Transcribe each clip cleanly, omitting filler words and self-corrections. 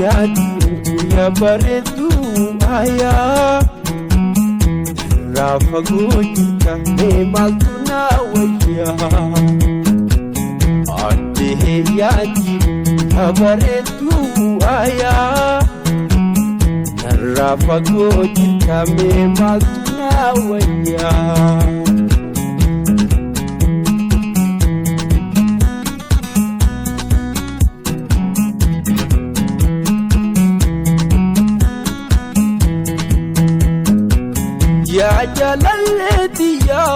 Yaa diimtuu yaa bareedduu aayaa irraa fagoo jirta mee maaltu na wayyaa. Addee yaa diimtuu yaa bareedduu aayaa irraa fagoo jirta mee maaltu na wayyaa. Yaa jaalalleetiyaa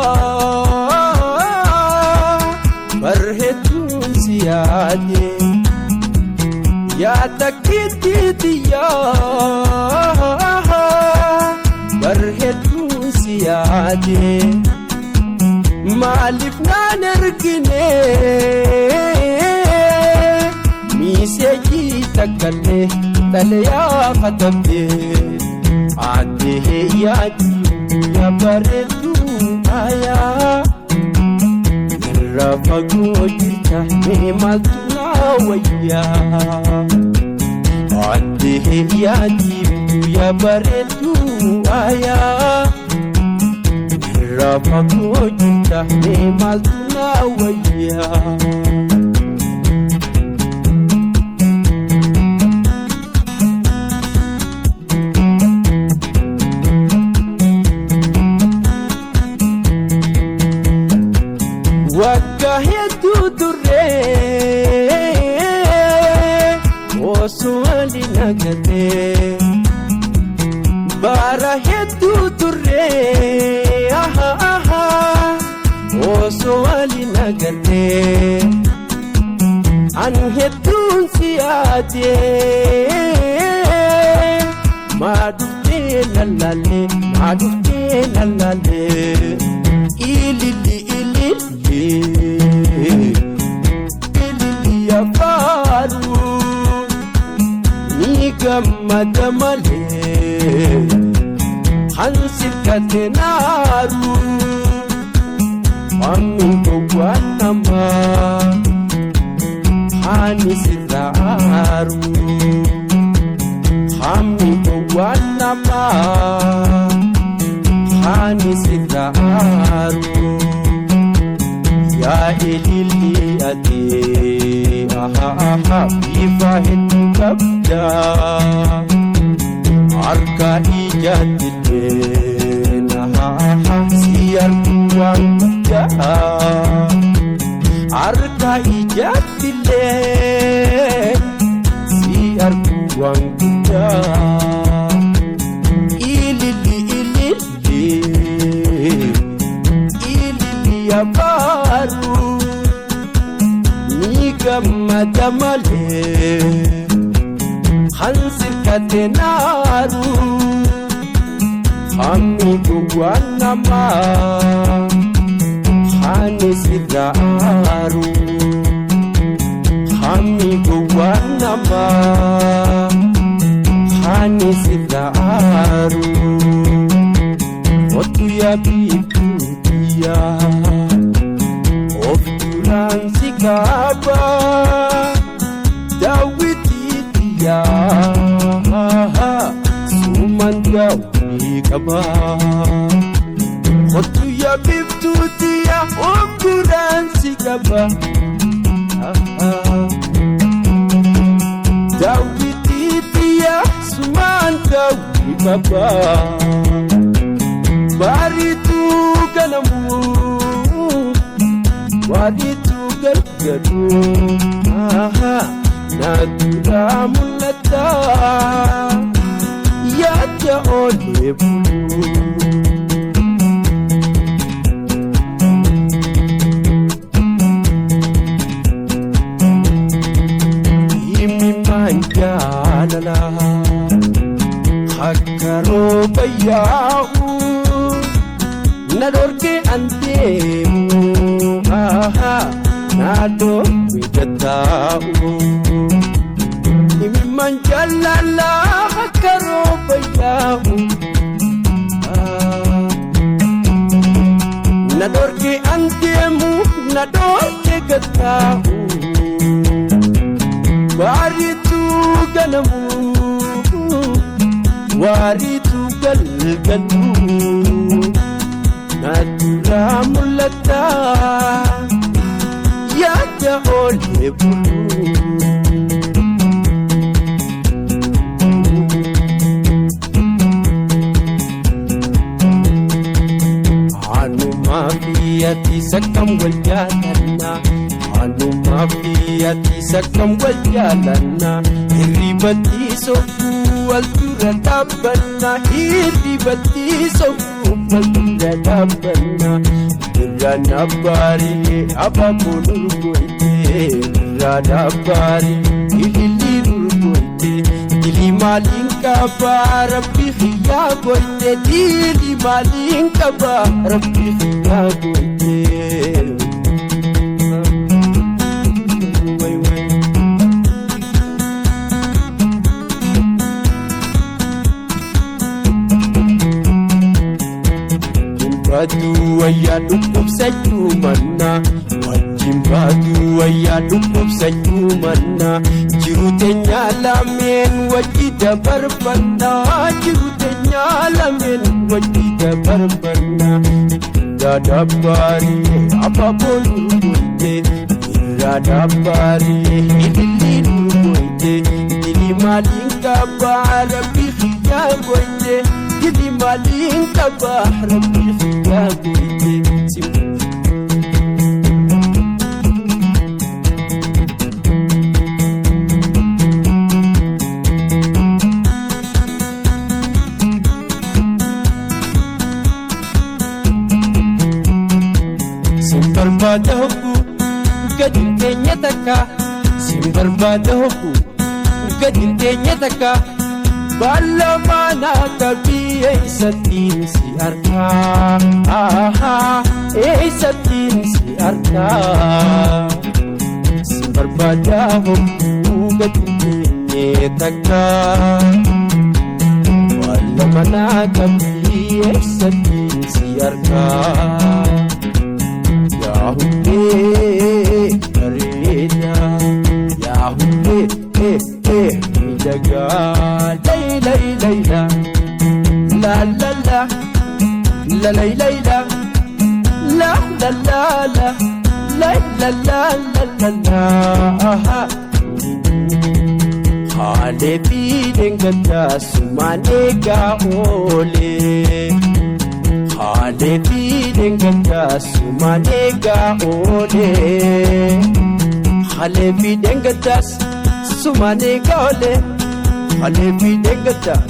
barheetuun si yaade yaa takkiittiitiyaa barheetuun si yaade maaliif naan ergine miiseejii takkallee xalayaa katabdee addee yaa yaa bareedduu aayaa irraa fagoo jirta mee maaltu na wayyaa. Addee yaa diimtuu yaa bareedduu aayaa irraa fagoo jirta mee maaltu na wayyaa. Waggaa hedduu turree osoo waliin agarree bara hedduu turree osoo waliin agarree an hedduun si yaadee maa dhuftee lallaalee maa dhuftee lallaalee ililli ililli. Ililli afaaru ni gammada malee hansirkate naaru hammi gowwaan namaa hani sirraaru hammi gowwaan namaa hani sirraaru. Yaa ililli ati aha aha bifa hedduu qabda harka ijaattillee aha aha si arguu waan guddaa harka ijaattillee si arguu waan guddaa ililli ililli ililli afaaru ni gammada malee hansirkate naaru hammi gowwaan namaa hani sirraaru hammi gowwaan namaa hani sirraaru otu yaa biiftuu biyyaa of duraan si qaba daawwitii biyyaa sumaan daawwii qaba. Otu yaa biiftuu biyyaa of duraan si qaba daawwitii biyyaa sumaan daawwii qaba. Baarituu ganamuu waarituu gargaruu naaturaa mul'ataa yaada oolee buluu. Himimmaan jaalalaa akka rooba yaa'u na dhorkee an deemu na dhorkee taa'u. Himimmaan jaalalaa akka rooba yaa'u na dhorkee an deemu na dhorkee taa'u. Baarituu ganamu. Waariitu galgalu natura mul'ata yaada oolee bulu. Anumaa fi ati sakkam wal jaallanna anumaa fi ati sakkam wal jaallanna hirribatti sokkuu wal dura dhaabbanna hirribatti sokkuu wal dura dhaabbanna birraan abbaarii abaaboo nurgoyte birraan abbaarii ilillii nurgoyte dilii maaliin qabaa rabbi xiyyaa goyte dilii maaliin qabaa rabbi xiyyaa goyte. Baatu wayyaa dhukkubsachuu mannaa wajjin baatu wayyaa dhukkubsachuu mannaa jiru teenyaa lameen wajji dabarfannaa jiru teenyaa lameen wajji dabarfannaa. Daadabaarii abaaboo nurgoyte irraa daabaarii ilillii nurgoyte dilii maaliin qabaa rabbi xiyyaa goyte dilii maaliin qabaa rabbi xiyyaa goyte. Sin barbaada hogguu gadi teenya takka sin barbaada hogguu gadi teenya takka baala maanaa qabii eessattiin si argaa eessattiin si argaa sin barbaada hogguu gadi teenya takka baala maanaa qabii eessattiin si argaa. Yaahundee bareeda yaahundee miidhagaa layi la la la la la la la la la la la la la la la la la la. Haalee fiideen gaddaa sumaan eegaa oolee. Haalee fiideen gaddaa sumaan eegaa oolee. Haalee fiideen gaddaas sumaan eegaa oolee. Haalee fiideen gaddaas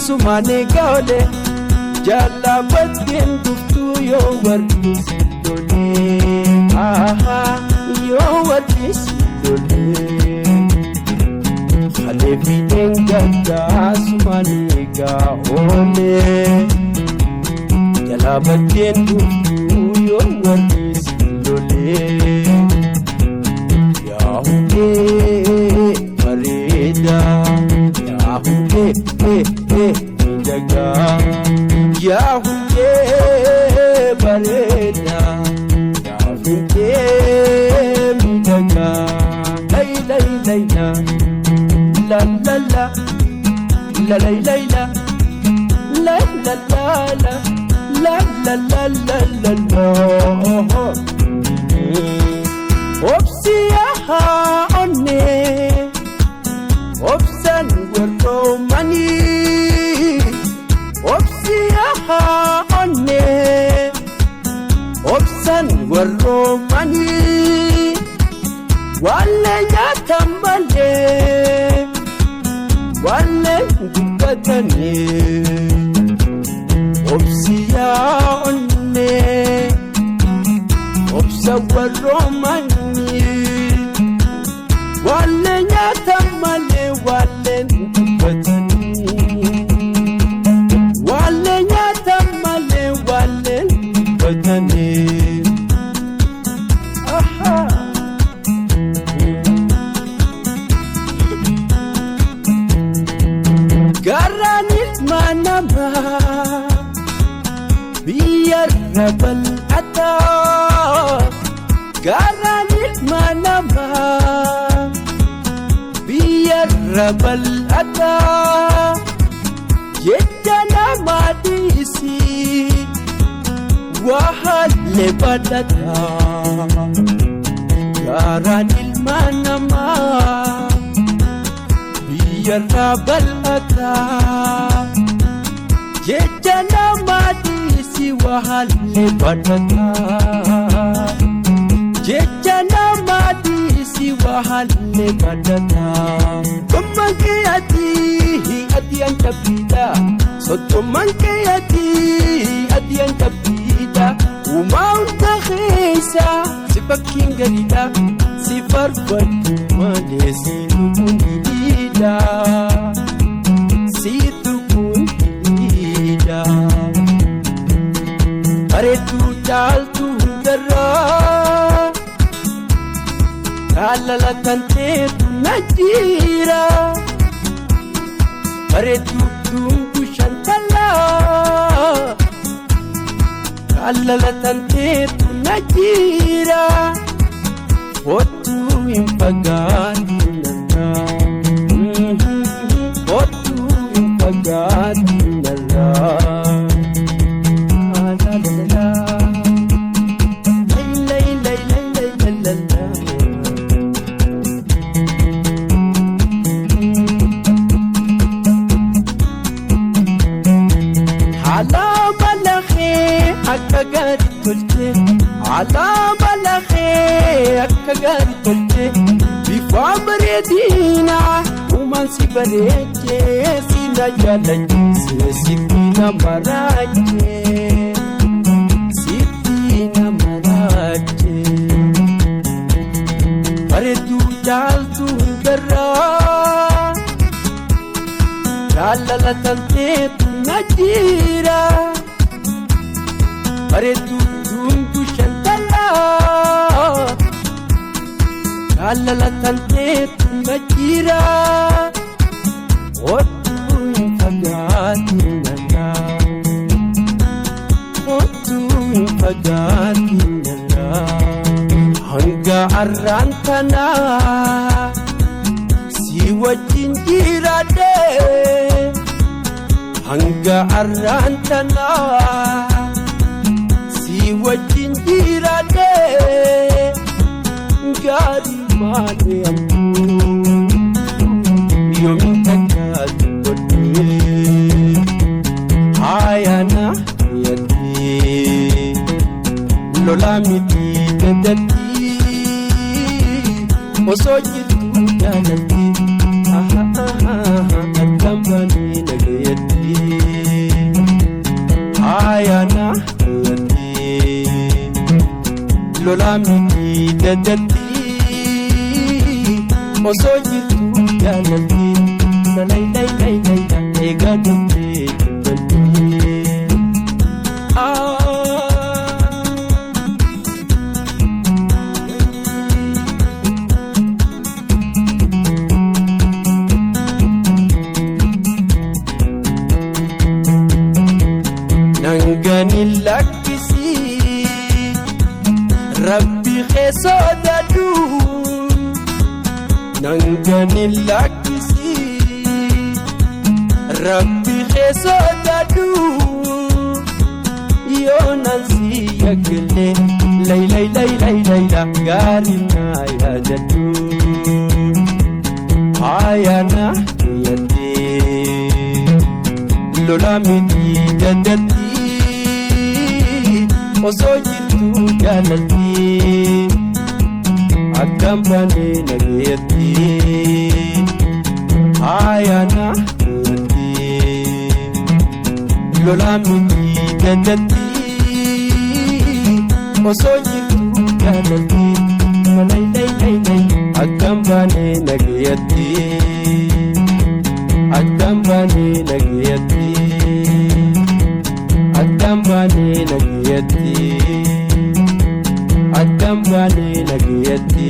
sumaan eegaa oolee. Jaalaabatteen dhuftuu yoo warri si lolee. Yoo warri si lolee. Haalee fiideen gaddaa sumaan eegaa oolee. Jalaabatteen dhuftuu yoo warri si lolee. Yaahundee bareeda yaahundee miidhagaa yaahundee bareeda yaahundee miidhagaa layi layi layi la la la la la layi layi la la la la la. La la la la la la. Obsiyaa onnee obsaan warroomanii obsiyaa onnee obsaan warroomanii wallee nyaatan malee wallee dubbatanii. Obsiyaa onnee obsa warroomanii wallee nyaatan malee wallee dubbatanii wallee nyaatan malee wallee dubbatanii. Garaan ilma namaa. Biyyarra bal'ataa garaan ilma namaa biyyarra bal'ataa wahallee badhata. Gaaraan ilma namaa biyyarraa bal'ata. Jecha namaa dhiisi wahallee badhata. Jecha namaa dhiisi wahallee badhata. Gommaan kee adii adii an cabbiidha. Soddomman kee adii adii an cabbiidha. Uumaa hunda keessa si fakkiin gadiidha. Si barbaadu malee si tuquun hidhiidha. Si tuquun hidhiidha. Bareedduu caaltuu hundarraa jaalala kan teetu na jira. Bareedduu dungu shantalaa jaalala kan teetu na jira. Otuu hin fagaatin narraa, otuu hin fagaatin narraa. La la la la, lay lay lay lay lay la la. Alaaba lafee akka gaarii tolchee, alaaba lafee akka gaarii tolchee, bifa bareedinaa uumaan si bareechee, si na jaalachiisee, sitti na maraachee, sitti na maraachee. Bareedduu caaltuu hundarraa jaalala tanteetu na jira. Bareedduu dungu shantalaa jaalala tanteetu na jira. Otuu hin fagaatin narraa, otuu hin fagaatin narraa. Hanga arraan tanaa si wajjin jiraadhee, hanga arraan tanaa si wajjin jiraadhee, gaarii malee ammoo yoomiin takka dubbadhee haayana yaadee lolaa miti dadatti osoo jirtu jaalatti akkam baanee nagayatti haayana yaadee lolaa miti dadatti osoo jirtu jaalatti lay lay lay lay eegaa dhuftee jibbaltee. Nangani lakkisii rabbi sodaadhu. Nangani lakkisii rabbi sodaadhu. Yoo nansi yakkelee lay lay lay lay lay la gaarii na yaadadhu. Haayana yaadee lola miti dadatti osoo jirtu jaalatti akkam baanee nagayatti haayana yaadee lola miti dadatti osoo jirtu jaalatti lay lay lay lay akkam baanee nagayatti akkam baanee nagayatti akkam baanee nagayatti akkam baanee nagayatti.